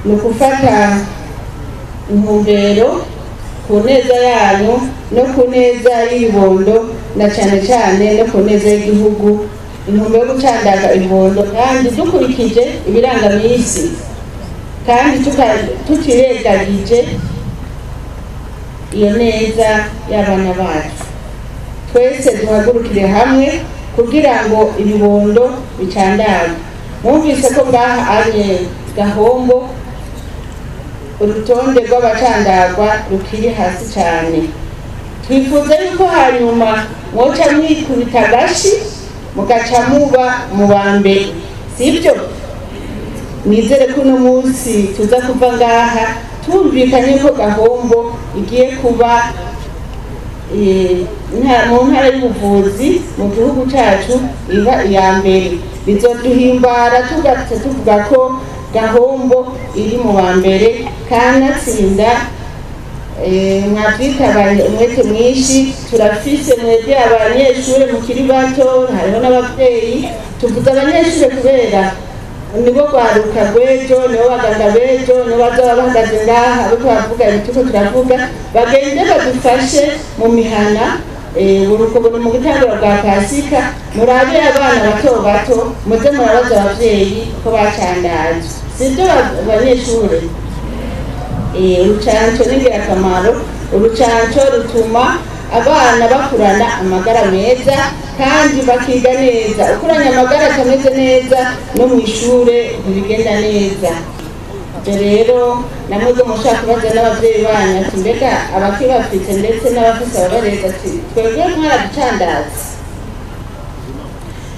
Ni ukufata intumbero ku neza yanyu no ku neza y'ibibondo, na cyane cyane no ku neza y'igihugu, intumbero yo gucandaga ibibondo kandi dukurikije ibirangaminsi kandi tutirengagije iyo neza y'abana bacu. Twese duhagurukire hamwe kugira ngo ibibondo bicandagwe. Mwumvise ko ngaha anye Gahombo urutonde rw'abacandagwa rukiri hasi cyane. Twifuza yuko hanyuma mwoca mwikubita agashi mugaca muba mu ba mbere, sibyo? Nizere ko uno munsi tuza kuva ngaha tumvikanye ko Gahombo igiye kuba mu ntara y'ubuvuzi mu gihugu cyacu iba iya mbere. Bizoduhimbara tugatse tuvuga ko Gahombo iri mu ba mbere, kanatsinda mwavyitabanye umwete mwinshi. Turafise mwebwe abanyeshure mukiri bato, hariho n'abavyeyi. Tuvuze abanyeshure kubera nibo rwaruka rw'ejo, nibo baganga b'ejo, nibo bazoba bahagaze ngaha bariko baravuga ibi turiko turavuga. Bagende badufashe mu mihana, uburuko buri mu gutangura bwa Pasika, murabe abana bato bato, muze murabaza abavyeyi ko bacandazwe, sibyo banyeshure? Urucanco ni ingirakamaro. Urucanco rutuma abana bakurana amagara meza kandi bakiga neza. Ukuranye amagara atameze neza, no mu ishure ntibigenda neza. Ibyo rero namwe mushaka kubaza n'abavyeyi banyu ati mbega abakibafite ndetse n'abafise ababareza, ati twebwe mwaraducandaza.